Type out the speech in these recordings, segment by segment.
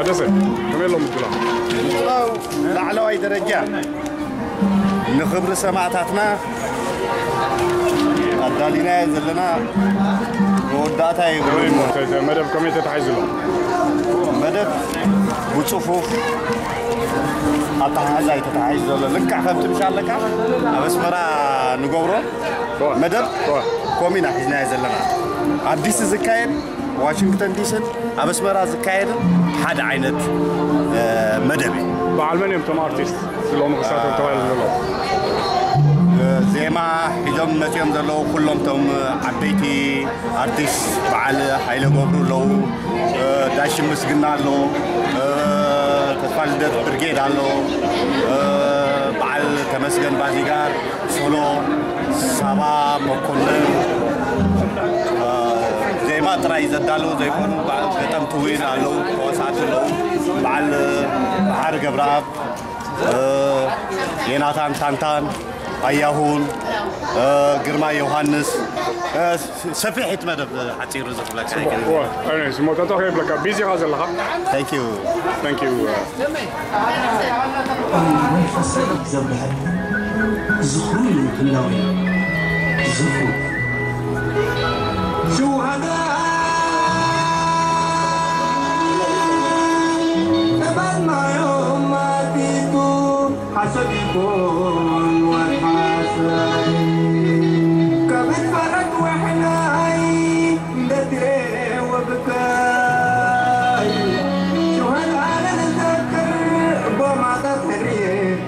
ደሰ ከመይ ኣሎ ምድላው? ምድላው ላዕለዋይ ደረጃ ንኽብሪ ሰማእታትና ኣዳሊናዮ ዘለና መወዳእታ የብሉን። መደብ ከመይ ተታሒዙ ኣሎ? መደብ ብጽፉፍ ኣተሓሕዛ እዩ ተታሒዙ ዘሎ። ልክዕ ከምቲ ምሽ ኣለካ ኣብ ኣስመራ ንገብሮ መደብ ከምኡ ኢና ሒዝናዮ ዘለና። ኣብ ዲሲ ዝካየድ ዋሽንግተን ዲስን ኣብ ኣስመራ ዝካየድን ሓደ ዓይነት መደብ እዩ። በዓል መን እዮም እቶም ኣርቲስት ሎሚ ክሳተፉ ተባሂሎም ዘለዉ? ዜማ ሒዞም መፂኦም ዘለዉ ኩሎም እቶም ዓበይቲ ኣርቲስት በዓል ሃይለ ገብሩ ኣለዉ፣ ዳሽን ምስግና ኣሎ፣ ተስፋ ልደት ብርጌድ ኣሎ፣ በዓል ተመስገን ባዚጋር ሶሎ፣ ሳባ መኮንን፣ ዜማ ጥራይ ዘዳለዉ ዘይኮኑ ገጠምቲ እውን ኣለዉ፣ ተዋሳእቲ ኣለዉ፣ በዓል መሓሪ ገብረኣብ፣ ዮናታን ታንታን፣ ኣያሁን፣ ግርማ ዮሃንስ፣ ሰፊሒት መደብ ሓፂሩ ዝፍለካ ኣይክእልን። እሞ ጠጠው ከይብለካ ቢዚ ኢኻ ዘለኻ። Thank you። Thank you። መንፈሰይ ዘብርሀኒ ዝኽሩ ይምትላዊ ዝኽሩ ሽውሃዳ ተባልማዮም ማቲቱ ሓሰብ ይኮን ወሓሰብ ከብድ ፈረድ ወሕናይ በትሬ ወብካይ ሽውሃዳ ለንዘክር ቦማታ ተሪር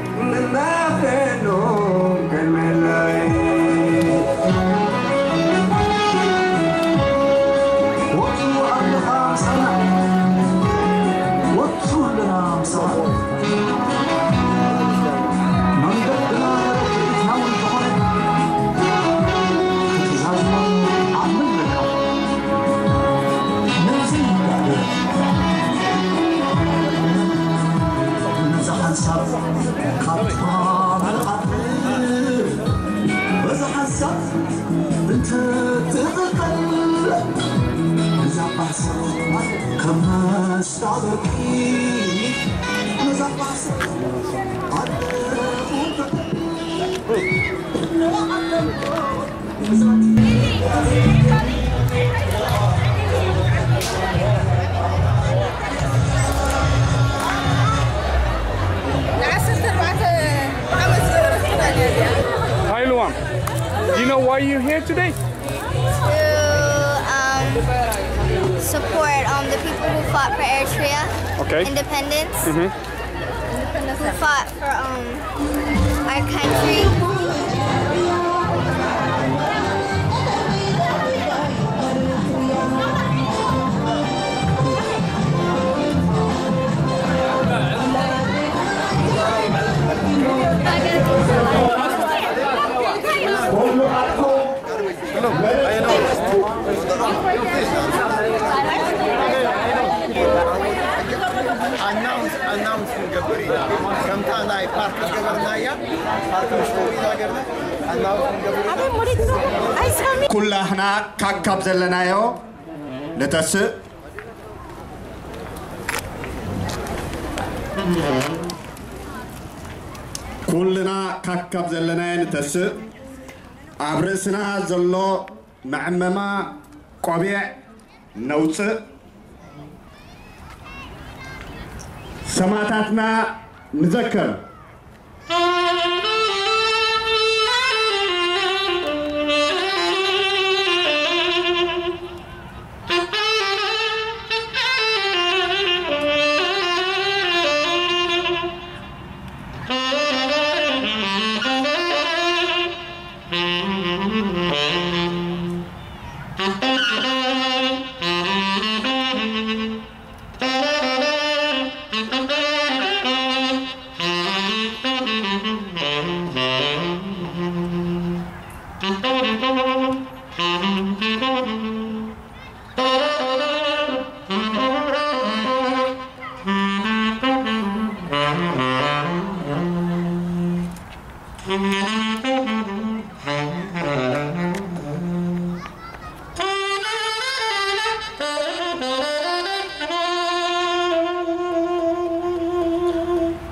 Hi, Luam. Do you know why you're here today? To um, support um, the people who fought for Eritrea Okay. independence, Mm-hmm. who fought for um, our country. ኣናውንስ ኣናውንስ ክንገብር ኢና። ከምታ ናይ ፓርክ ዝገበርናያ ፓርክ ምሽቱ ኢና ገርና ኣናውንስ ክንገብር ኢና። ኩላህና ካካብ ዘለናዮ ንተስእ። ኩልና ካካብ ዘለናዮ ንተስእ። ኣብ ርእስና ዘሎ መዐመማ ቆቢዕ ነውፅእ። ሰማእታትና ንዘክር።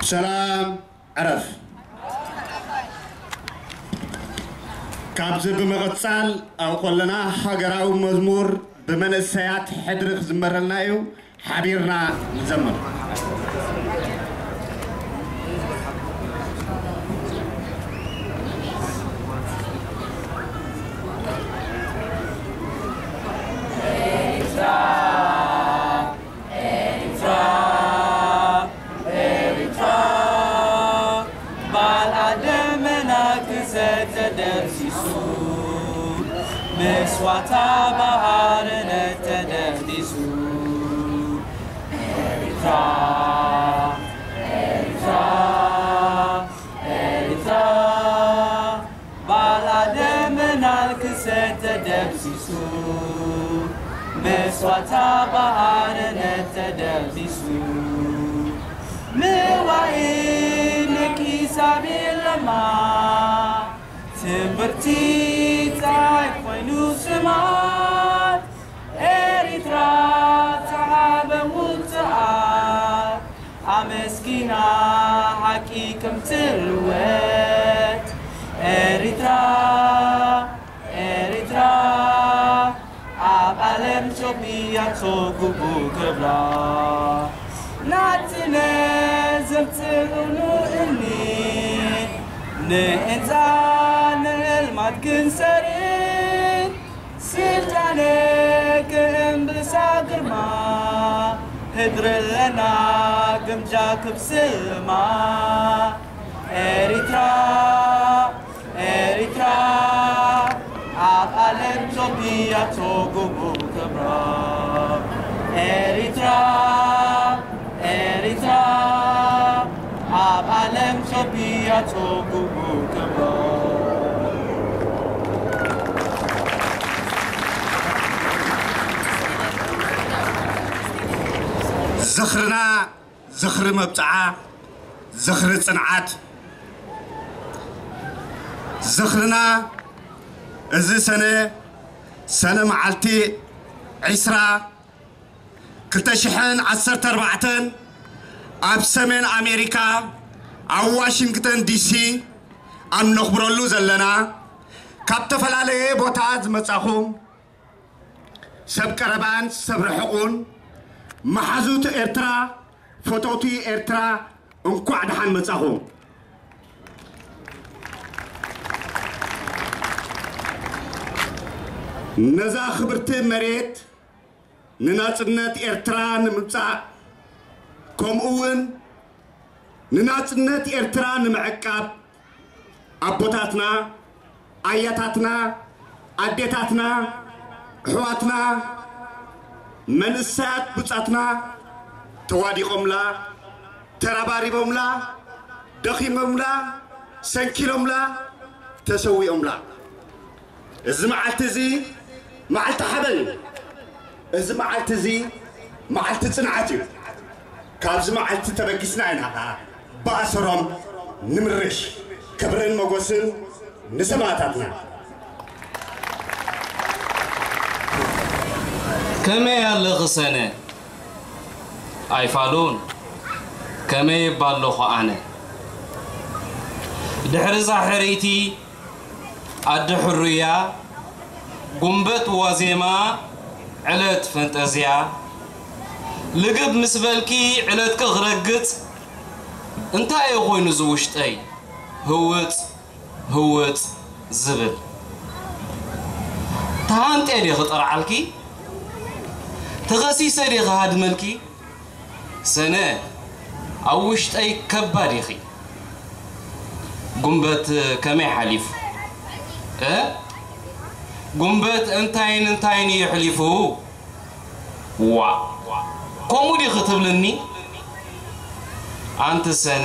ሰላም ዕረፍ። ካብዚ ብምቕጻል ኣብኡ ከለና ሃገራዊ መዝሙር ብመንእሰያት ሕድሪ ክዝመረልና እዩ። ሓቢርና ንዘምር። ባል ኣደም መናክሰ ተደምሲሱ፣ መስዋዕታ ባርነት ተደምሲሱ። ኤሪትራ፣ ኤሪትራ፣ ኤሪትራ፣ ባል ኣደም መናክሰ ተደምሲሱ፣ መስዋዕታ ባርነት ተደምሲሱ። መዋእል ንኪሳብ የለማ፣ ትምህርቲ ጥራይ ኮይኑ ስማት። ኤሪትራ ተሃበ ውጽኣ፣ ኣመስጊና ሓቂ ከም ትልወጥ። ኤሪትራ፣ ኤሪትራ፣ ኣብ ዓለም ሸቢያቶ ግቡእ ክብራ። ናጽነት ዘምጽእሉ እኒ፣ ንእንጻ ንዕልማት ክንሰርት። ስልጣነ ክእምብሳ ግርማ፣ ህድሪ ኣለና ግምጃ ክብስልማ። ኤሪትራ፣ ኤሪትራ፣ ኣብ ዓለም ሸቢያቶ ግቡእ ክብራ። ኤሪትራ፣ ኤሪትራ፣ ኣብ ዓለም ሸቢያቶ ግቡእ ክብራ። ዝኽርና ዝኽሪ መብጽዓ፣ ዝኽሪ ጽንዓት፣ ዝኽርና እዚ ሰነ፣ ሰነ መዓልቲ ዕስራ ክልተ ሽሕን ዓሰርተ ኣርባዕተን ኣብ ሰሜን ኣሜሪካ ኣብ ዋሽንግተን ዲሲ ኣብ ነኽብረሉ ዘለና፣ ካብ ዝተፈላለየ ቦታ ዝመጻኹም፣ ሰብ ቀረባን ሰብ ርሑቕን፣ መሓዙት ኤርትራ፣ ፈተውቲ ኤርትራ፣ እንኳዕ ደሓን መጻኹም። ነዛ ክብርቲ መሬት ንናጽነት ኤርትራ ንምምጻእ፣ ከምኡ እውን ንናጽነት ኤርትራ ንምዕቃብ፣ ኣቦታትና፣ ኣያታትና፣ ኣዴታትና፣ ኣሕዋትና፣ መንእሰያት ብጻትና ተዋዲቖምላ፣ ተረባሪቦምላ፣ ደኺሞምላ፣ ሰንኪሎምላ፣ ተሰዊኦምላ። እዚ መዓልቲ እዚ መዓልቲ ሓበን እዩ። እዚ መዓልቲ እዚ መዓልቲ ጽንዓት እዩ። ካብዚ መዓልቲ ተበጊስና ኢና ኸዓ ብኣሰሮም ንምርሽ። ክብርን መጎስን ንሰማእታትና። ከመይ ኣለኺ ሰነ? ኣይፋሉን። ከመይ እባ ኣለኹ ኣነ? ድሕሪ እዛ ሕርይቲ ኣደ ሕሩያ፣ ጉንበት ዋዜማ፣ ዕለት ፈንጠዝያ፣ ልግብ ምስ በልኪ ዕለትኪ ክረግጽ፣ እንታይ እዩ ኮይኑ እዚ ውሽጠይ ህውጽ ህውጽ ዝብል? ተሃንጥየ ድየ ክጠርዓልኪ? ተኸሲሰ ድየ ክሃድመልኪ? ሰነ፣ ኣብ ውሽጠይ ከባድ ኢኺ። ጉንበት ከመይ ሓሊፉ? እ? ጉንበት እንታይን እንታይን እዩ ኣሕሊፉ? ዋእ፣ ከምኡ ዲኺ ትብልኒ? ኣንቲ ሰነ፣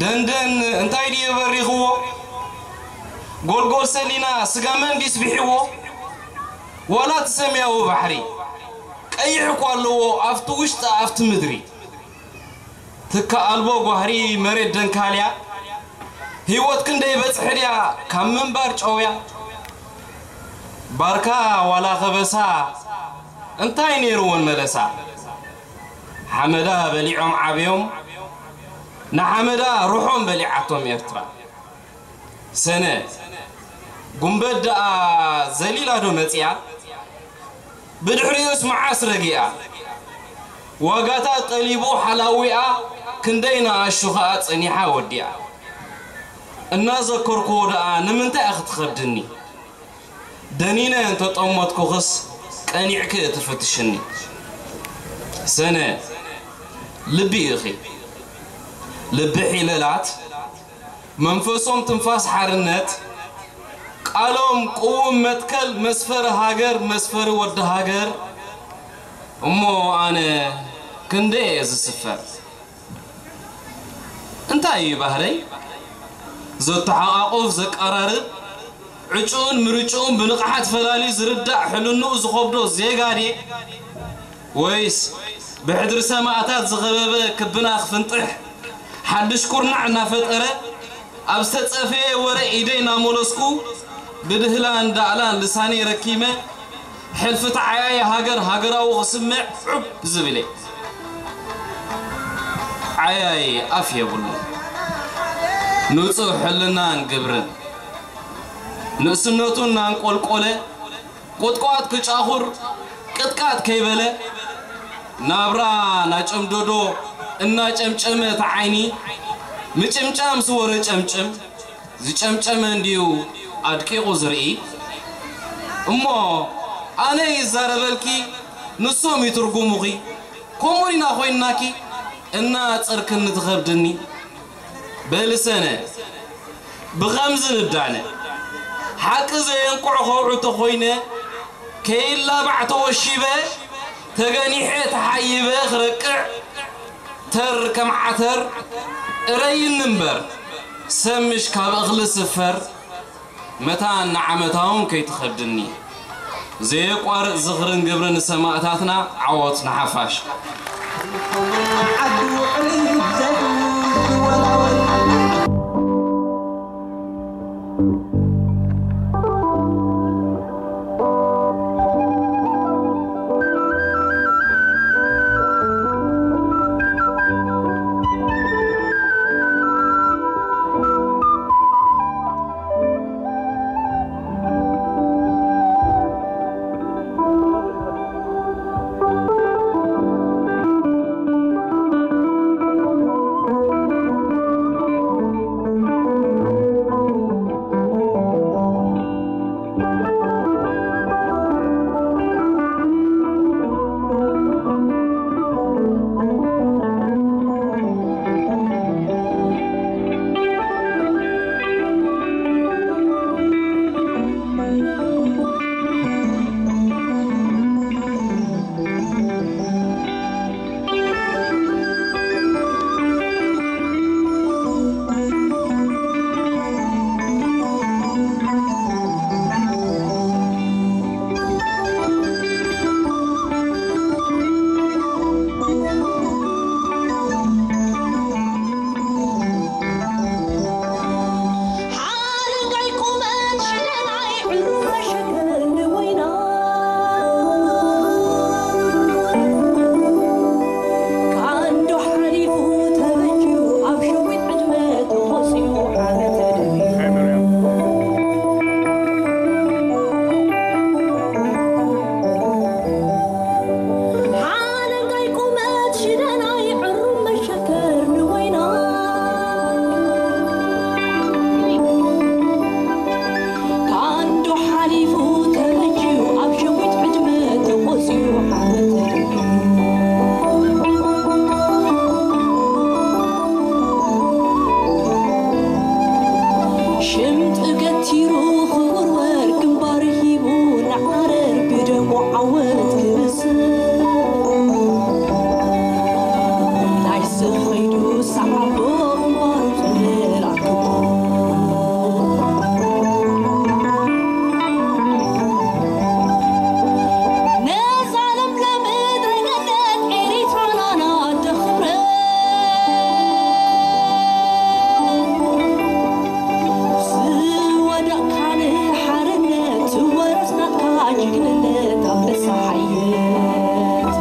ደንደን እንታይ ድዩ በሪኽዎ? ጎልጎል ሰሊና ስጋ መን ድዩ ስቢሕዎ? ዋላ እቲ ሰማያዊ ባሕሪ ቀይሕ እኳ ኣለዎ ኣብቲ ውሽጢ ኣብቲ ምድሪ። ትካ ኣልቦ ጓህሪ መሬት ደንካልያ፣ ህይወት ክንደይ በጽሒ ድያ ካብ ምንባር ጨውያ? ባርካ ዋላ ከበሳ እንታይ ነይርወን መለሳ? ሓመዳ በሊዖም ዓብዮም፣ ንሓመዳ ርሖም በሊዓቶም ኤርትራ። ሰነ ጉንበት ደኣ ዘሊላ ዶ መጺኣ? ብድሕሪኡስ መዓስ ረጊኣ? ዋጋታት ጠሊቡ ሓላዊኣ፣ ክንደይ ንኣሹ ኸኣ ጸኒሓ ወዲኣ። እናዘከርኩዎ ደኣ ንምንታይ እያ ክትኸብድኒ? ደኒነ እንተጠመትኩኽስ ቀኒዕኪ እትፍትሽኒ። ሰነ ልቢ ኢኺ፣ ልቢ ሒለላት፣ መንፈሶም ትንፋስ ሓርነት፣ ቃሎም ቅውም መትከል መስፈሪ ሃገር፣ መስፈሪ ወዲ ሃገር። እሞ ኣነ ክንደይ እየ ዝስፈር? እንታይ እዩ ባህረይ? ዘተሓቓቑፍ፣ ዘቀራርብ፣ ዕጩኡን ምርጭኡን ብንቕሓት ፈላልዩ ዝርዳእ ሕልንኡ ዝኸብዶ ዜጋ ድየ? ወይስ ብሕድሪ ሰማእታት ዝኸበበ ክብና ክፍንጥሕ፣ ሓድሽ ኩርናዕ እናፈጠረ፣ ኣብ ዝተጸፈየ ወረ ኢደይ እናመለስኩ፣ ብድህላን ዳእላን ልሳነይ ረኪመ፣ ሕልፊ ተዓያዪ ሃገር ሃገራዊ ክስምዕ ዑብ ዝብል እየ። ዓያዪ ኣፍ የብሉን። ንጹህ ሕልናን ግብርን፣ ንእስነቱ እናንቆልቆለ፣ ቁጥቋጥ ክጫኹር ቅጥቃጥ ከይበለ፣ ናብራ እናጨምደዶ እናጨምጨመ፣ እቲ ዓይኒ ምጭምጫም ዝወረ ጨምጭም፣ ዝጨምጨመ እንድዩ ኣድቂቑ ዝርኢ። እሞ ኣነ ይዛረበልኪ፣ ንሶም ይትርጉሙኺ፣ ከምኡ ኢና ኮይንናኪ እናጸርክኒ ትኸብድኒ። በሊ ሰነ፣ ብኸምዚ ንዳነ። ሓቂ ዘየንቁዕ ከውዒ ተኾይነ፣ ከይላባዕ ተወሺበ፣ ተገኒሐ ተሓይበ ክረቅዕ፣ ተር ከም ዓተር እረይኒ እምበር፣ ሰብ ምሽ ካብ እኽሊ ስፈር። መታን ንዓመታውን ከይትኸብድኒ። ዘየቋርጽ ዝኽርን ግብርን ንሰማእታትና። ዓወት ንሓፋሽ። ሓረንጋይ ቁመት ሽደናይ ዕሩብ መሸከኒ ኮይና። ካንዶ ሓሊፉ ተበጅዩ ኣብ ሸዊት ዕድመ ተኾስዩ ዓመተ ደብዩ። ሓረንጋይ ቁመት ሽደናይ ዕሩብ መሸከኒ ኮይና። ካንዶ ሓሊፉ ተበጅዩ ኣብ ሸዊት ዕድመ ተቖጽዩ ዓመተ ደብዩ። ሽምጢ ገቲሩ ክውርወር ግንባር ሂቡ ንዓረር ብደሙ ዓወት ክብስር። ናይ ስቕ ኸይዱ ሰዓቦ ግንባሩ ዝብል ኣክቦ። ነዛ ለምለም ምድረ ገነት ኤሪትራና ኣደ ክብረት። ዝወደቕካ ንሓርነት ትወረስ ናትካ ጅግንነት ኣንበሳ ሓየት።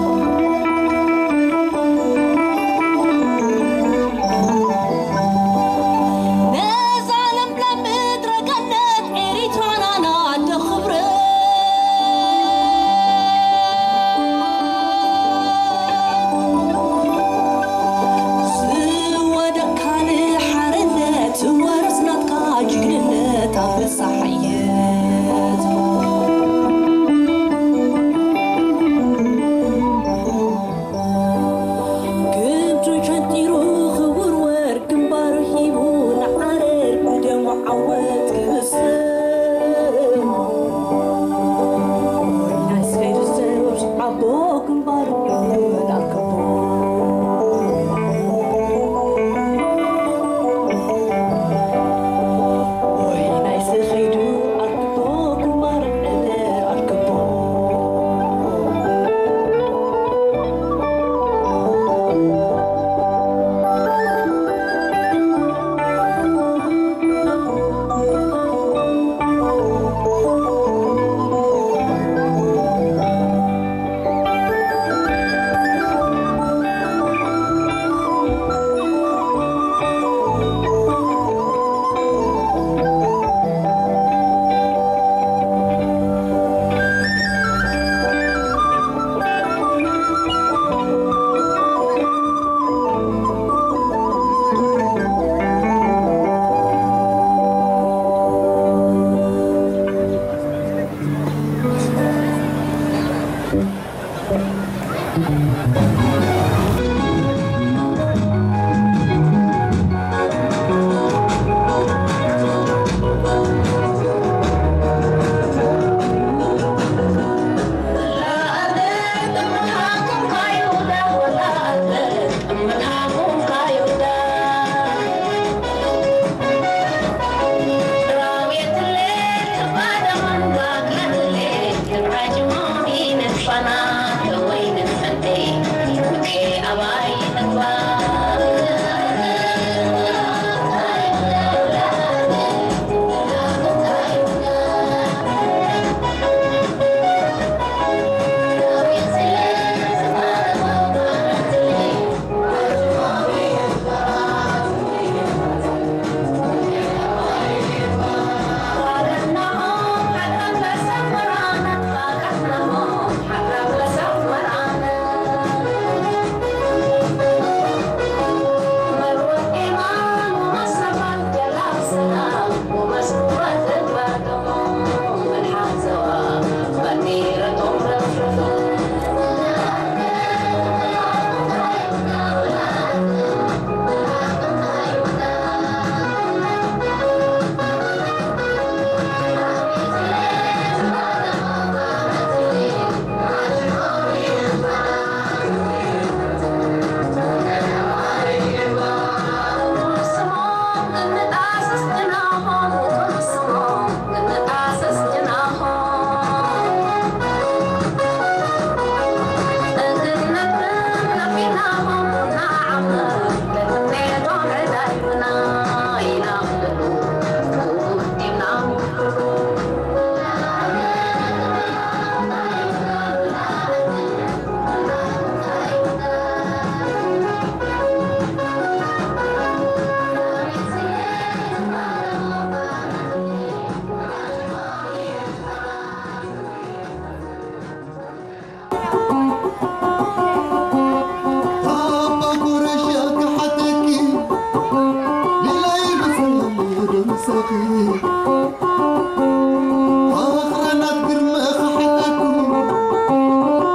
ኣኽራናት ግርምኻ ሓለኩ፣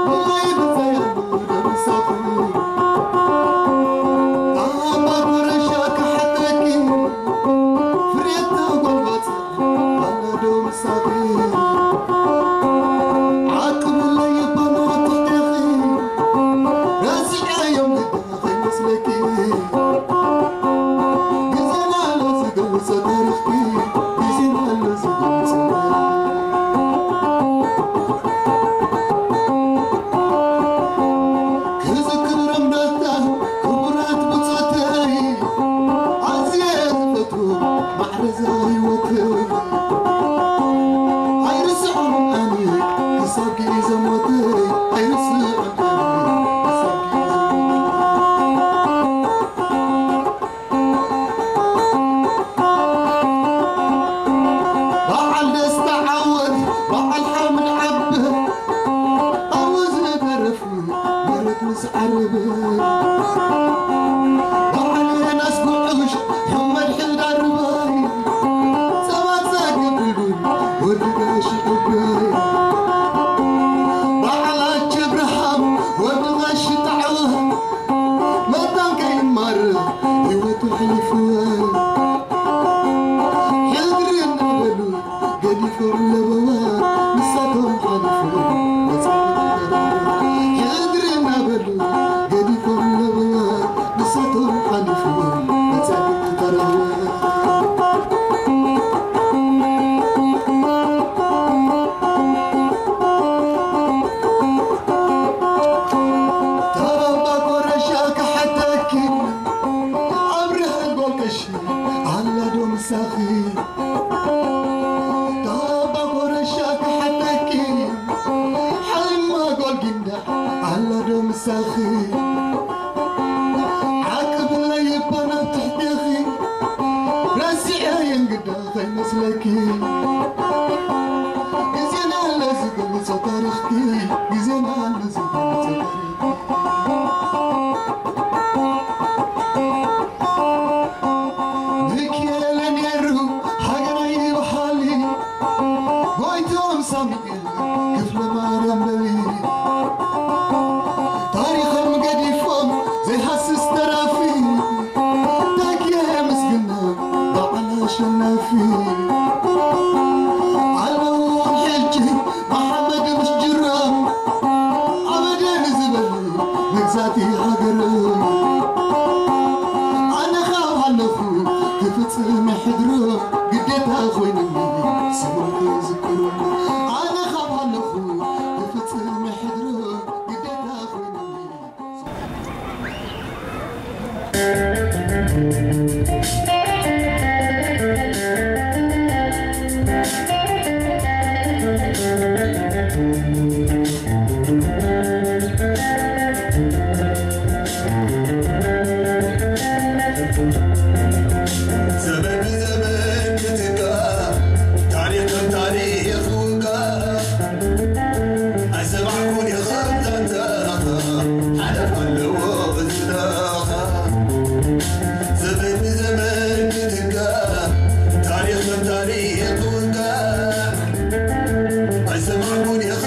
ብዘይ ብዘይ ደምሳኹ። ኣባ ጎረሻ ክሓተኪ፣ ፍሬት ተጎልባጽ ኣላ ዶ ምሳኺ። ዓቅብለይ ባኖ ትሕቴኺ፣ ረሲዐዮም ግዳ ከይመስለኪ። ግዜና ኣሎ ዝገልጾ ታሪኽኪ፣ ግዜና ኣሎ ዝገልጾ። ክዝክሮም ዳታ ክቡራት ብጾተይ፣ ኣዝየ ዝፈትዎ ማዕረ እዛ ህይወተይ። ኣይርስዖን ኣነ ክሳብ ግዜ ሞተይ፣ ኣይርስዖን ኣነ ክሳብ ግዜ ሞተይ። በዓል ደስታ ዓወት፣ በዓል ሓምድ ዓበ፣ ኣብኡ ዝተረፉ መሬት ምስ ዓረበ። በዓል ዮናስ ጉዑሽ፣ ሓመድ ሕዳርባይ፣ ሰባት ዘገብሉ ወዲ ጋሽ ዕባይ። በዓል ኣቸ እብርሃም፣ ወዲ ጋሽ ጣዕዋ፣ መታን ከይማር ህይወቱ ሕሊፍዋ። ሕድሪ እናበሉ ገዲፎም ለበዋ፣ ንሳቶም ሓሊፎም መጻኢ። ሕድሪ እናበሉ ገዲፎም ለበዋ፣ ንሳቶም ሓሊፎም መጻኢ ተረዋ። ታባ ኮረሻ ክሓተኪ ኣብርህ ጓል ቀሺ ኣላ ዶ ምሳኺ? ታባ ኮረሻ ክሓተኪ ሓሊማ ጓል ጊንዳዕ ኣላ ዶ ምሳኺ? ዓቅብለይ እባ ናብ ትሕቴኺ ረሲዐ የንግዳ ከይመስለኪ። ግዜና ኣሎ ዝገልጾ ታሪኽኪ፣ ግዜና ኣሎ ዝገልጾ ታሪኽኪ። ሚኪኤለ ነይሩ ሃገረይ በሃሊ፣ ጎይትኦም ሳሙኤል ክፍለ ማርያም በሊ። ታሪኾም ገዲፎም ዘይሃስስ ተራፊ፣ ዳግየ ምስግና በዓል ኣሸናፊ። ኣለዎም ሕጂ መሓመድ ምስ ጅራም፣ ኣበደ ንዝበሉ መግዛእቲ ሃገር። ኣነ ካብ ኣለኹ ክፍጽም ሕድሮ፣ ግዴታ ኮይኑኒ ስሞም ክዝክሩ። ኣነ ካብ ኣለኹ ክፍጽም ሕድሮ፣ ግዴታ ኮይኑኒ። ዘመን ብዘመን ክትካ፣ ታሪኽ ከም ታሪኽ ውካ። ኣይሰማዕኩን ኢኻ ዛንታኻ፣ ሓለፍ ኣለዎ እዝናኻ። ዘመን ብዘመን ክትካ፣ ታሪኽ ከም ታሪኽ ውካ። ኣይሰማዕኩን ኢኻ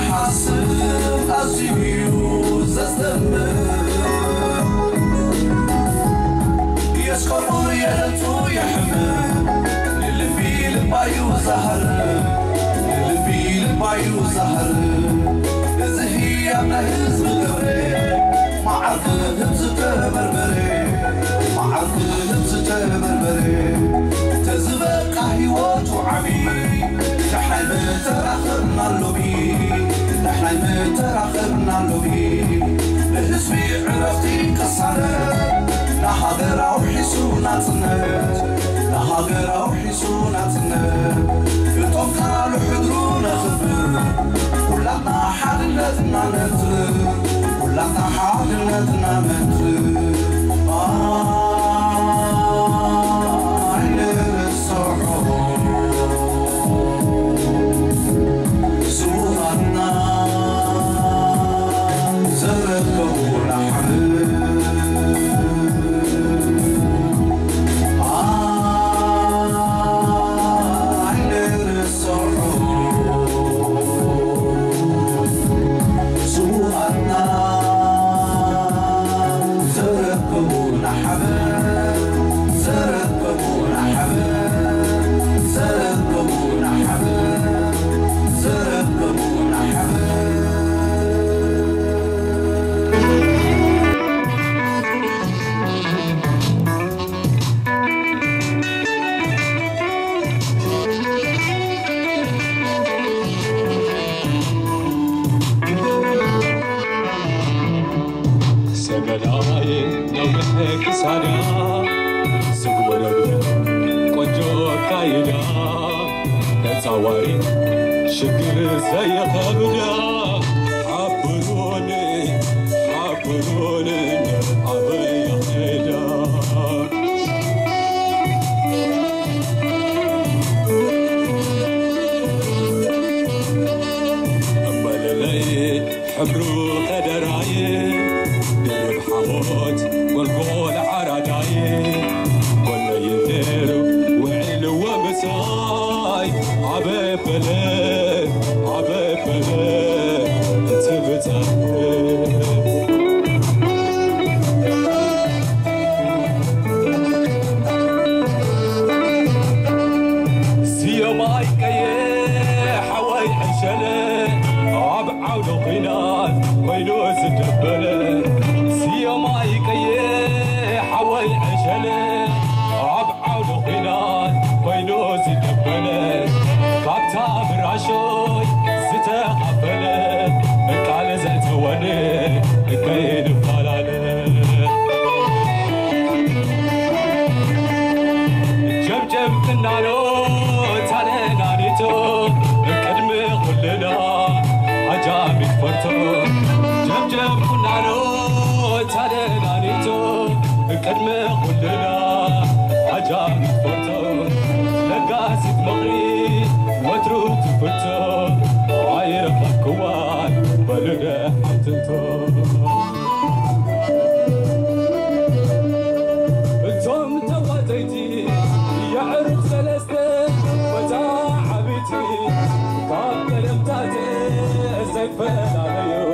ሓስብ ኣዝዩ ዘስደምም። የስቆሙር የለቱ የሕምም። ልልቢ ልባዩ ዛህር። ልልቢ ልባዩ ዛህር። እዚ ህያብ ናይ ህዝቢ ክብሪ። መዓርግ ህብ ዝተበርበረ። መዓርግ ህብ ዝተበርበረ። ተዝበቃ ህይወቱ ዓቢ። ደሓይ ምተራኸብና ሎሚ። ደሓይ ምተራኸብና ሎሚ። ንህዝቢ ዕረፍቲ ቅሳነት። ንሃገር ኣውሒሱ ናጽነት። ንሃገር ኣውሒሱ ናጽነት። እቶም ካልእ ሕድሩ ነኽብር። ኩላትና ሓድነትና ነትር። ኩላትና ሓድነትና ነትር። ኣይንርስዖ። ስውኣትና ዘረከቡና ሓብር። ኣይንርስዖ። ስውኣትና ዘረከቡና ሓብር። ዘረከቡና ሓብር። ዘረከቡና ሓብር። ዘረከቡና ሓብር። ሰገዳይ ነዊሕ ክሳዳ ዝግበረሉ ቆንጆ ኣካይዳ ተጻዋሪ ሽግር ዘየኸብዳ ሓብሩኒ ሓብሩኒ ኣበይ ኸይዳ መለለይ ሕብሩ ከደራየ ድርብ ሓሞት ጎልጎል ዓራዳየ ጎነይ ነይሩ ውዒሉ ወምሳይ ዓበበለ ዓበበለ ትብጻሕ ስዮማይ ቀየ ሓወይ ዕሸለ ኣብ ዓውደ ኲናት ኮይኑ ዝደበለ ስዮማይ ቀየ ሓወይ ዕሸለ ኣብ ዓውደ ኲናት ኮይኑ ዝደበለ ካብታ ብራሾይ ዝተኻፈለ ቃል ዘእተወኒ ከይንፈላለ ጀብጀብ ጥናኖ ታለናኒቶ ቅድሚ ኩልና ዓጃሚት ፈርቶ ጀብጀብ ጥናኖ ታለናኒቶ ቅድሚ ኩልና ዓጃሚት ፈርቶ ለጋሲት ምኽሪ ወትሩ ትፍቶ ኣይረኸብክዋን በልደ ሓትቶ እቶም ተዋዘይቲ የዕሩኽ ሰለስተ ወዛ ዓቢቲ ካብ ቀደምታት ዘይፈላለዩ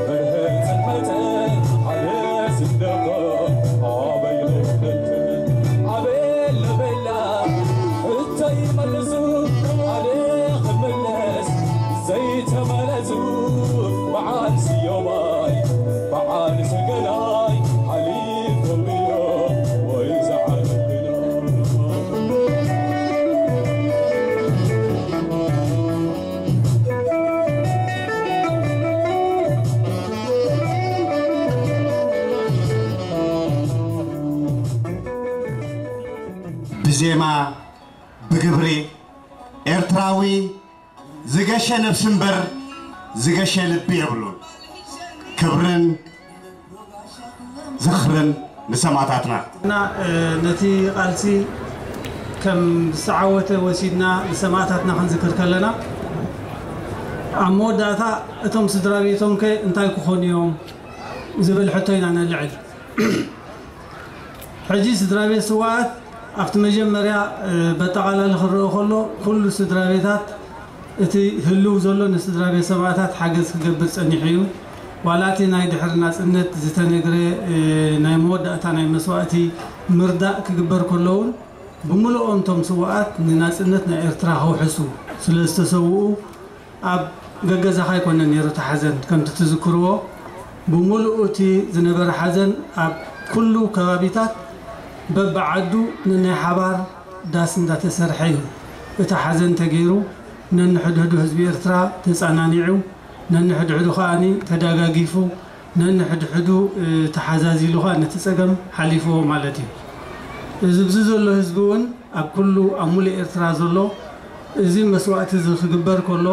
መርህን ጽልመተ ሓደ ስንደቆ ኣበይ ኽንብል ኣበይ ለበላ ሕቶ ይመልሱ ኣደ ክምለስ ዘይተመለሱ በዓል ስዮማይ በዓል ሰገናይ ሓሊፎምዮ ወይ ዝዓለምና ብዜማ ብግብሪ ኤርትራዊ ዝገሸ ነብሲ እምበር ዝገሸ ልቢ የብሉን። ክብርን ዝኽርን ንሰማእታትና። እና ነቲ ቃልሲ ከም ዝተዓወተ ወሲድና ንሰማእታትና ክንዝክር ከለና ኣብ መወዳእታ እቶም ስድራ ቤቶም ከ እንታይ ክኾኑ እዮም ዝብል ሕቶ ኢና ነልዕል። ሕጂ ስድራ ቤት ስውኣት ኣብቲ መጀመርያ በጠቓላሊ ክረኦ ከሎ ኩሉ ስድራ ቤታት እቲ ህልው ዘሎ ንስድራ ቤት ሰማእታት ሓገዝ ክገብር ጸኒሑ እዩ። ዋላ እቲ ናይ ድሕሪ ናጽነት ዝተነግረ፣ እ፣ ናይ መወዳእታ ናይ መስዋእቲ ምርዳእ ክግበር ከሎ እውን፣ ብምልኦም እቶም ስውኣት ንናጽነት ናይ ኤርትራ ከውሕሱ ስለ ዝተሰውኡ፣ ኣብ ገገዛኻ ኣይኮነን ነይሩ እቲ ሓዘን። ከምቲ ትዝክርዎ፣ ብምሉኡ እቲ ዝነበረ ሓዘን ኣብ ኩሉ ከባቢታት በብዓዱ ንናይ ሓባር ዳስ እንዳተሰርሐ እዩ እቲ ሓዘን ተገይሩ። ነንሕድሕዱ ህዝቢ ኤርትራ ተጸናኒዑ፣ ነንሕድሕዱ ከኣኒ ተዳጋጊፉ፣ ነንሕድሕዱ፣ እ፣ ተሓዛዚሉ ከኣ ነቲ ጸገም ሓሊፍዎ ማለት እዩ። እዚ ብዚ ዘሎ ህዝቢ እውን ኣብ ኩሉ ኣብ ሙሉእ ኤርትራ ዘሎ እዚ መስዋእቲ እዚ ክግበር ከሎ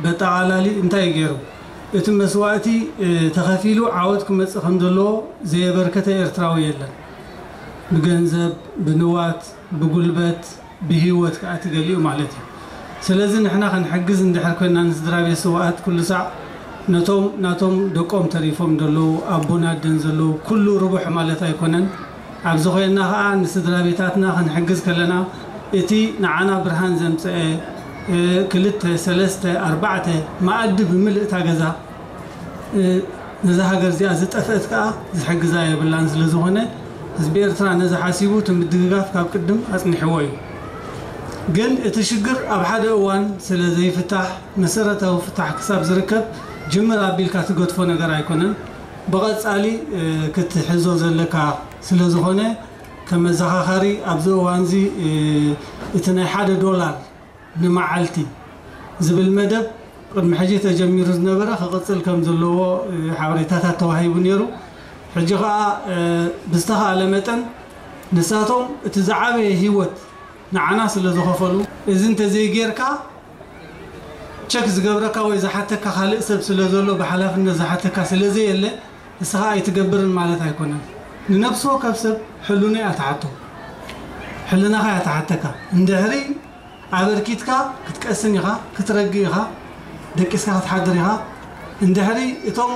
በጠቓላሊ እንታይ እዩ ገይሩ? እቲ መስዋእቲ፣ እ፣ ተኸፊሉ ዓወት ክመጽእ ከም ዘለዎ ዘየበርከተ ኤርትራዊ የለን። ብገንዘብ፣ ብንዋት፣ ብጉልበት፣ ብህይወት ከኣ እቲ ገሊኡ ማለት እዩ። ስለዚ ንሕና ክንሕግዝ እንድሕር ኮይንና ንስድራ ቤት ስውኣት ኩሉ ሳዕ ነቶም ናቶም ደቆም ተሪፎም ዘለዉ ኣቦን ኣደን ዘለዉ ኩሉ ርቡሕ ማለት ኣይኮነን። ኣብዚ ኮይንና ከኣ ንስድራ ቤታትና ክንሕግዝ ከለና እቲ ንዓና ብርሃን ዘምጽአ፣ እ፣ ክልተ፣ ሰለስተ፣ ኣርባዕተ መኣዲ ብምልእታ ገዛ፣ እ፣ ነዛ ሃገር እዚኣ ዝጠፍአት ከኣ ዝሕግዛ የብላን። ስለ ዝኾነ ህዝቢ ኤርትራ ነዚ ሓሲቡ እቲ ምድግጋፍ ካብ ቅድም ኣጽኒሕዎ እዩ። ግን እቲ ሽግር ኣብ ሓደ እዋን ስለ ዘይፍታሕ፣ መሰረታዊ ፍታሕ ክሳብ ዝርከብ ጅምር ኣቢልካ ትገድፎ ነገር ኣይኮነን። ብቐጻሊ፣ እ፣ ክትሕዞ ዘለካ ስለ ዝኾነ ከም መዘኻኸሪ ኣብዚ እዋንዚ፣ እ፣ እቲ ናይ ሓደ ዶላር ንመዓልቲ ዝብል መደብ ቅድሚ ሕጂ ተጀሚሩ ዝነበረ ክቕጽል ከም ዘለዎ፣ እ፣ ሓበሬታታት ተዋሂቡ ነይሩ። ሕጂ ኸኣ፣ እ፣ ብዝተኻእለ መጠን ንሳቶም እቲ ዝዓበየ ህይወት ንዓና ስለ ዝኸፈሉ፣ እዚ እንተዘይጌርካ ቸክ ዝገብረካ ወይ ዝሓተካ ካልእ ሰብ ስለ ዘሎ፣ ብሓላፍነት ዝሓተካ ስለ ዘየለ፣ ንስኻ ኣይትገብርን ማለት ኣይኮነን። ንነፍሲ ወከፍ ሰብ ሕልኑ እያ ትሓቶ። ሕልናኻ እያ ትሓተካ። እንድሕሪ ኣበርኪትካ ክትቀስን ኢኻ፣ ክትረግእ ኢኻ፣ ደቂስካ ክትሓድር ኢኻ። እንድሕሪ እቶም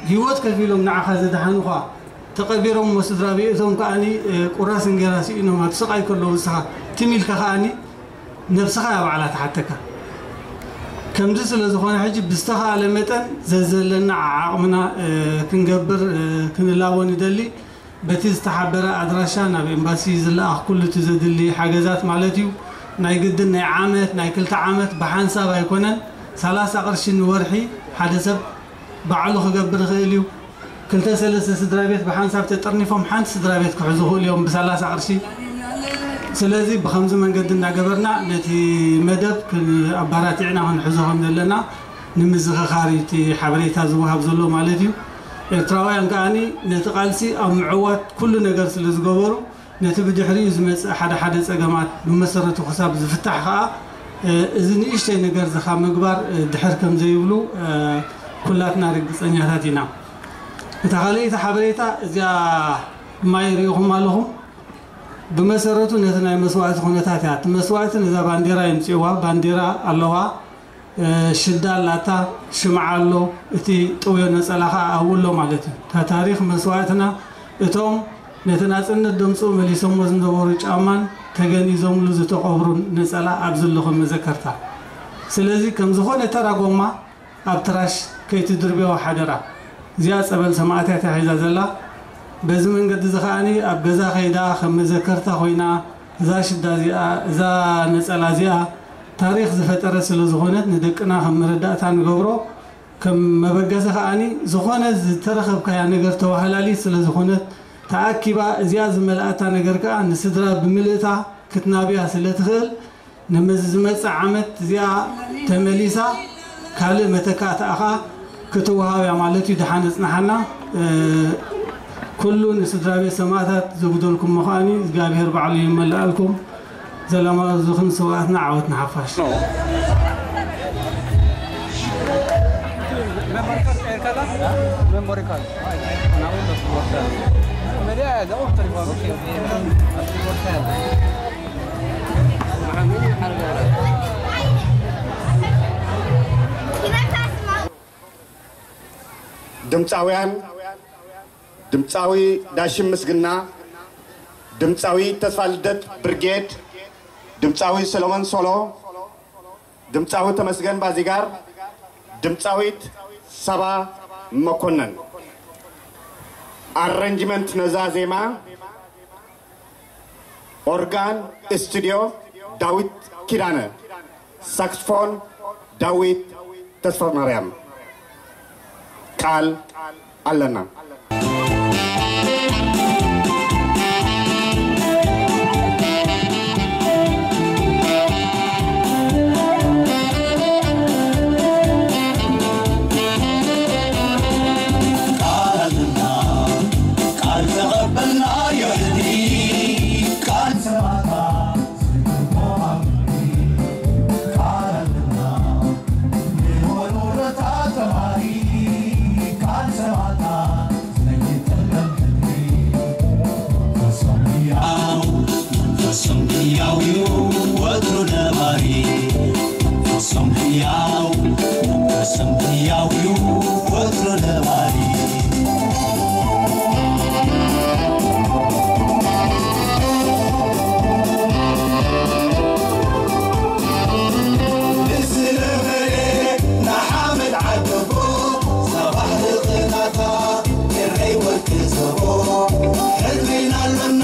ህይወት ከፊሎም ንዓኻ ዘድሓኑኻ ተቐቢሮም እሞ ስድራ ቤቶም ከኣኒ፣ እ፣ ቁራስ እንጌራ ስኢኖም ኣብ ስቓይ ከለዉ ንስኻ ትም ኢልካ ከኣኒ ነብስኻ እያ ባዕላ ትሓተካ። ከምዚ ስለ ዝኾነ ሕጂ ብዝተኻእለ መጠን ዘዘለና ዓቕምና፣ እ፣ ክንገብር፣ እ፣ ክንላቦ ንደሊ። በቲ ዝተሓበረ ኣድራሻ ናብ ኤምባሲ ዝለኣኽ ኩሉ እቲ ዘድሊ ሓገዛት ማለት እዩ። ናይ ግድን ናይ ዓመት፣ ናይ ክልተ ዓመት ብሓንሳብ ኣይኮነን። ሰላሳ ቅርሺ ንወርሒ ሓደ ሰብ ባዕሉ ክገብር ይኽእል እዩ። ክልተ ሰለስተ ስድራ ቤት ብሓንሳብ ተጠርኒፎም ሓንቲ ስድራ ቤት ክሕዙ ይኽእሉ እዮም ብሰላሳ ቅርሺ። ስለዚ ብኸምዚ መንገዲ እናገበርና ነቲ መደብ ክን-፣ ኣባራቲዕና ክንሕዞ ከም ዘለና ንምዝኽኻር እዩ እቲ ሓበሬታ ዝወሃብ ዘሎ ማለት እዩ። ኤርትራውያን ከኣኒ ነቲ ቃልሲ ኣብ ምዕዋት ኩሉ ነገር ስለ ዝገበሩ፣ ነቲ ብድሕሪኡ ዝመጽእ ሓደ ሓደ ጸገማት ብመሰረቱ ክሳብ ዝፍታሕ ከኣ፣ እ፣ እዚ ንእሽተይ ነገር እዚ ካብ ምግባር፣ እ፣ ድሕር ከም ዘይብሉ፣ እ፣ ኩላትና ርግጸኛታት ኢና። እታ ካልኣይቲ ሓበሬታ እዚኣ ማይ ርኢኹም ኣለኹም። ብመሰረቱ ነቲ ናይ መስዋእቲ ኩነታት እያ። እቲ መስዋእቲ ነዛ ባንዴራ የምጽእዋ፣ ባንዴራ ኣለዋ። እ፣ ሽዳ ኣላታ፣ ሽምዓ ኣሎ፣ እቲ ጥውዮ ነጸላ ኸኣ ኣብኡ ኣሎ ማለት እዩ። እታ ታሪኽ መስዋእትና፣ እቶም ነቲ ናጽነት ደምጽኡ መሊሶሞ ዝነበሩ ጫማን ተገኒዞምሉ ዝተቐብሩን ነጸላ ኣብዚ ኣሎ ከም መዘከርታ። ስለዚ ከም ዝኾነ ተራ ጎማ ኣብ ትራሽ ከይትድርብዮ ሓደራ። እዚኣ ጸበል ሰማእታት እያ ሒዛ ዘላ። በዚ መንገዲ እዚ ኸኣኒ ኣብ ገዛ ከይዳ ከም መዘከርታ ኮይና እዛ ሽዳ እዚኣ፣ እዛ ነጸላ እዚኣ ታሪኽ ዝፈጠረት ስለ ዝኾነት ንደቅና ከም መረዳእታ ንገብሮ። ከም መበገሲ ከኣኒ ዝኾነ ዝተረኸብካያ ነገር ተዋህላሊት ስለ ዝኾነት ተኣኪባ እዚኣ ዝመልኣታ ነገር ከኣ ንስድራ ብምልእታ ክትናብያ ስለ ትኽእል፣ ነመዚ ዝመጽእ ዓመት እዚኣ ተመሊሳ ካልእ መተካእታ ኸኣ ክትወሃብ እያ ማለት እዩ። ደሓን እጽንሓና። እ፣ ኩሉ ንስድራ ቤት ሰማእታት ዘጉደልኩሞ ከኣኒ እግዚኣብሔር ባዕሉ ይመልኣልኩም። ዘላለማዊ ዝኽሪ ንስውኣትና፣ ዓወት ንሓፋሽ። ድምፃውያን፣ ድምፃዊ ዳሽም ምስግና፣ ድምፃዊ ተስፋ ልደት ብርጌድ፣ ድምፃዊ ሰሎሞን ሶሎ፣ ድምፃዊ ተመስገን ባዚጋር፣ ድምፃዊት ሳባ መኮነን። ኣረንጅመንት ነዛ ዜማ፣ ኦርጋን ስቱዲዮ ዳዊት ኪዳነ፣ ሳክስፎን ዳዊት ተስፋማርያም። ቃል ኣለና። ቃል ተቐበልና የሕድሪ ቃል ሰማዕታ መንፈሶም ሕያው እዩ ወትሩ ነባሪ። መንፈሶም ሕያው፣ መንፈሶም ሕያው እዩ ወትሩ ነባሪ። ንስለ መሬት ንሓመድ ዓደቦ፣ ሳባሕ ህቕናታ ኤረይ ወርቂ ዘቦ። ሕድሪና ኣሎና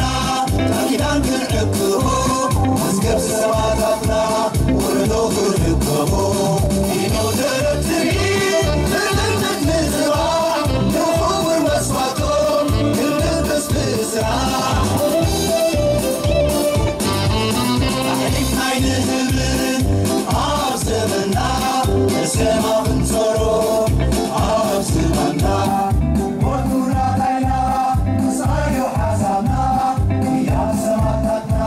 ቃል ኪዳን ክንዕቅቦ፣ መዝገብ ሰማእታትና ወለዶ ክርከቦ። ኪኖ ደረትሪ ንልምድ ንዝራ፣ ንኽቡር መስዋእቶም ክንድብስ ብስራ። ኣሕሊፍናይ ንህብን ኣብ ዘመንና፣ በሰማ ክንጾሮ ኣብ ዝባንና። ወትሩ ራእይና ምስኣዮ ሓሳብና፣ ህያብ ሰማእታትና፣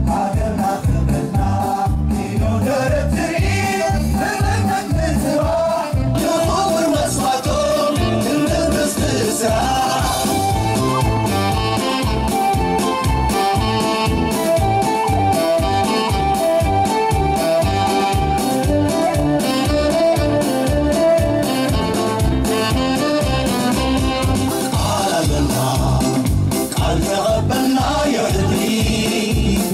ሃገርና ክብረትና። ኪኖ ደረትሪ ንልምድ ንዝራ፣ ንኽቡር መስዋእቶም ክንድብስ ብስራ። ቃል ኣለና፣ ቃል ተቐበልና የሕድሪ፣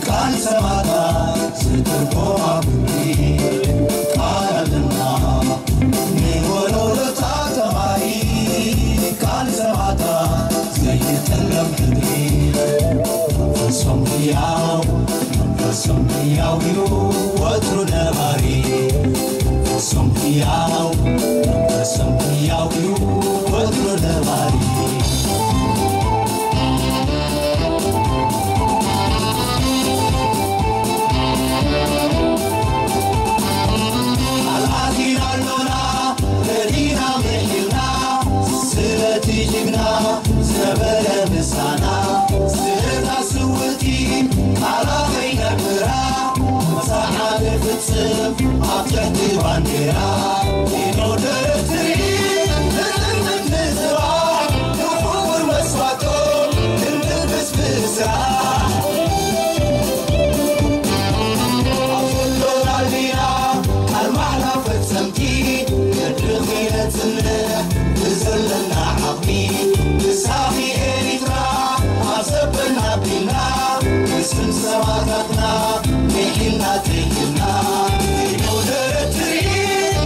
ቃል ሰማእታት ዝትርጎም ኣብ ግብሪ። ቃል ኣለና ንወለዶታት ተማሪ፣ ቃል ሰማእታት ዘይጠልም ሕድሪ። መንፈሶም ህያው፣ መንፈሶም ህያው እዩ ወትሩ ነባሪ። መንፈሶም ህያው፣ መንፈሶም ህያው እዩ ወትሩ ነባሪ። ኣልኣቲና ኣሎና ረዲና ምሒልና፣ ስለቲ ጅግና ዝነበረ ምሳና፣ ስለታ ስውእቲ ቃላ ከይነብራ፣ መብጽዓ ንፍጽም ኣብ ትሕቲ ባንዴራ። ኪኖ ደረትሪ ንልምድ ንዝራ፣ ንኽቡር መስዋእቶም ክንድብስ ብስራ። ኣብ ዘሎ ላዕሊና ቃል ማሕላ ፈጸምቲ፣ ገድሊ ኺነጽንዕ ብዘለና ዓቕሚ። ብሳኺ ኤሪትራ ኣብ ዘበና ኣቢልና፣ ብስም ሰማእታትና ምሒልና ትሕትና። ኪኖ ደረትሪ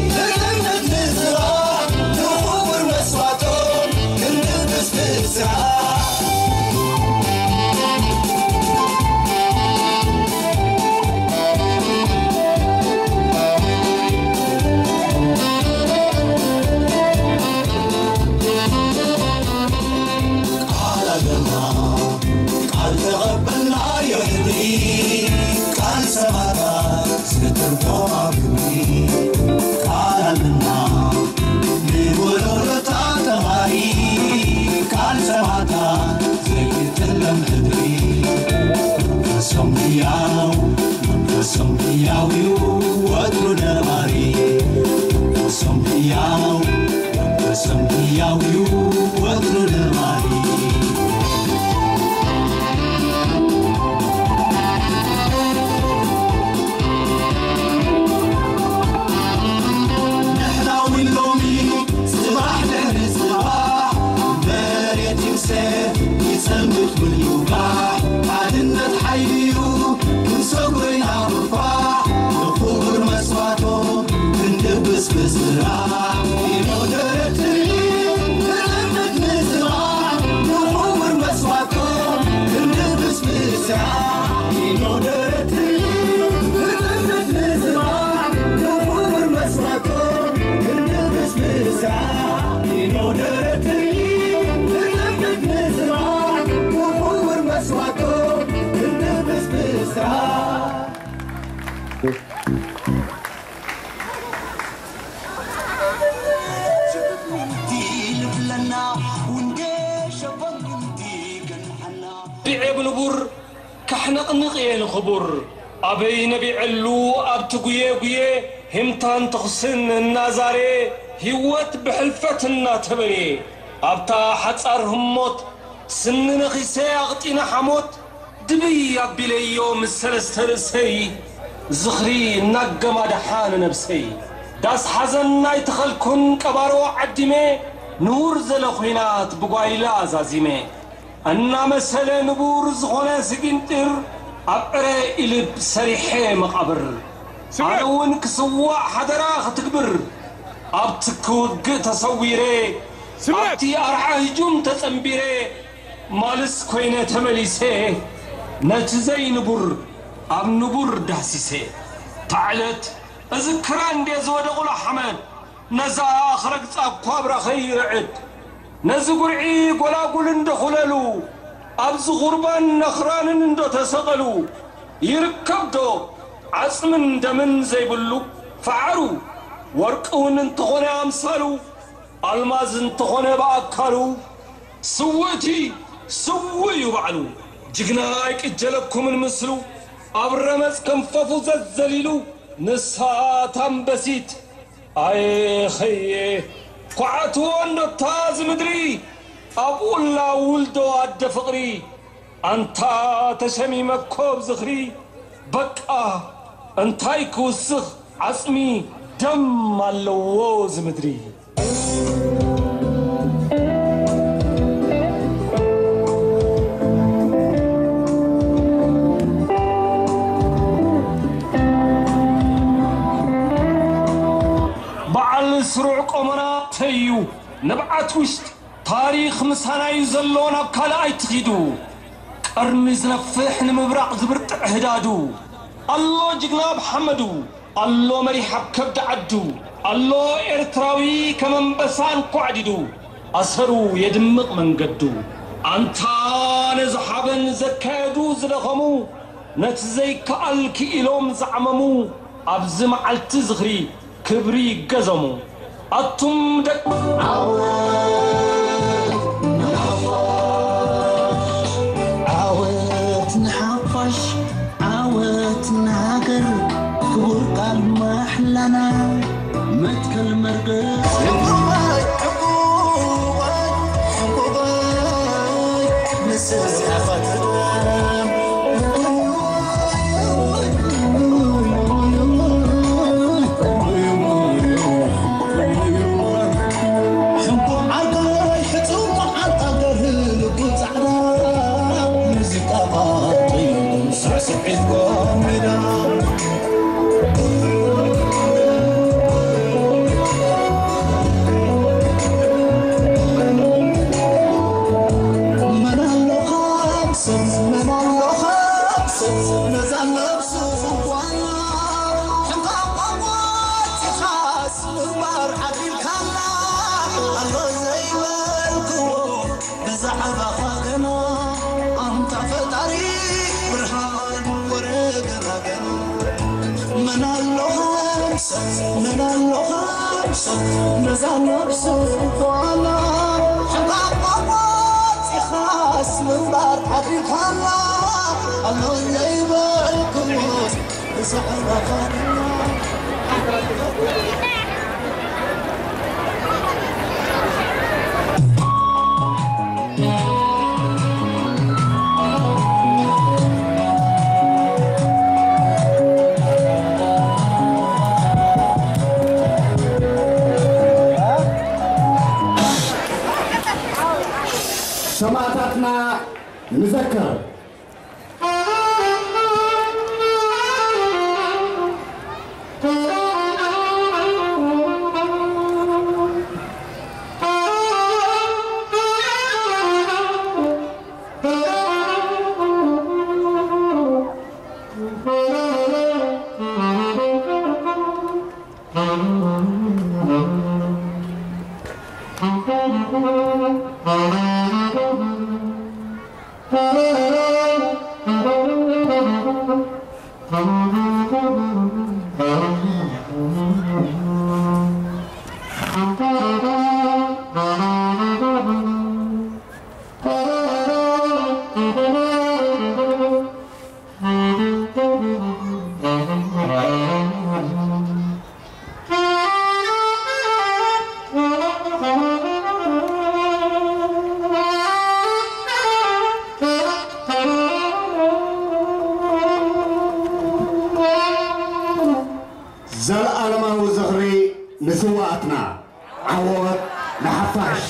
ንልምድ ንዝራ፣ ቢዔ ብንቡር ካሕነቕንቕ እየ ንኽቡር። ኣበይ ነቢዐሉ ኣብቲ ጉየ ጉየ፣ ሂምታን ተኹስን እናዛረየ፣ ህይወት ብሕልፈት እናተበርየ፣ ኣብታ ሓጻር ህሞት ስኒ ነኺሰ ኣቕጢነ ሓሞት፣ ድብይ ኣቢለዮ ምስ ሰለስተ ርእሰይ፣ ዝኽሪ እናገማድሓ ንነብሰይ። ዳስ ሓዘን ኣይተኸልኩን ቀባሮ ዓዲመ፣ ንቡር ዘለ ኹናት ብጓይላ ኣዛዚመ። እናመሰለ ንቡር ዝኾነ ስጊንጢር፣ ኣብ ዕረ ኢልብ ሰሪሐ መቓብር። ኣነ እውን ክስዋእ ሓደራ ክትግብር፣ ኣብቲ ክውግእ ተሰዊረ፣ ኣብቲ ኣርዓ ህጁም ተጸንቢረ፣ ማልስ ኮይነ ተመሊሰ፣ ነቲ ዘይንቡር ኣብ ንቡር ዳህሲሰ። እታ ዕለት እዝክራ እንዴ ዝወደቑሉ ሓመድ፣ ነዛ ክረግጻ እኳ ብራኸይ ይርዕድ። ነዚ ጉርዒ ጎላጉል እንዶ ኹለሉ፣ ኣብዚ ኹርባን ነኽራንን እንዶ ተሰቐሉ፣ ይርከብዶ ዓጽምን ደምን ዘይብሉ ፈዓሩ፣ ወርቂ እውን እንተኾነ ኣምሳሉ፣ ኣልማዝ እንተኾነ ብኣካሉ፣ ስውእቲ ስውእ እዩ ባዕሉ። ጅግና ኣይቅጀለኩምን ምስሉ፣ ኣብ ረመጽ ከንፈፉ ዘዘሊሉ፣ ንሳ ታምበሲት ኣየ ኸየ፣ ኳዕትዎ እንዶታ እዚ ምድሪ፣ ኣብኡላ ውልዶ ኣደ ፍቕሪ። ኣንታ ተሸሚመ ኮብ ዝኽሪ፣ በቃ እንታይ ክውስኽ ዓጽሚ፣ ደም ኣለዎ እዚ ምድሪ። በዓል ስሩዕ ቆመና ተዩ ንብዓት ውሽጢ ታሪኽ ምሳና እዩ ዘሎ ናብ ካልእ ኣይትኺዱ። ቀርኒ ዝነፍሕ ንምብራቕ ዝብርጥዕ ህዳዱ። ኣሎ ጅግና ኣብ ሓመዱ፣ ኣሎ መሪሕ ኣብ ከብዲ ዓዱ። ኣሎ ኤርትራዊ ከም ኣንበሳ እንኳዕ ዲዱ፣ ኣሰሩ የድምቕ መንገዱ። ኣንታ ነዚ ሓበን ዘካየዱ ዝደኸሙ፣ ነቲ ዘይከኣል ክኢሎም ዝዓመሙ፣ ኣብዚ መዓልቲ ዝኽሪ ክብሪ ይገዘሙ። ኣቱም ደቂ ዓወት ንሓፋሽ፣ ዓወት ንሓፋሽ፣ ዓወት ንሃገር፣ ክቡር ቃል ማሕላና፣ መትከል መርገጽ። ብዛዕባኻ ገና ኣንታ ፈጣሪ ብርሃን ወረደና ገና። መን ኣሎ ከምሰ፣ መን ኣሎ ከምሰ፣ ነዛ ነብሰ ዋላ ሕማቕ ወጺኻስ ምንባር ዓዲልካና። ኣሎ ዘይበልኩስ ብዛዕባኻ ገና። ሰማእታትና ንዘክር። ዘለኣለማዊ ዝኽሪ ንስውኣትና፣ ዓወት ንሓፋሽ።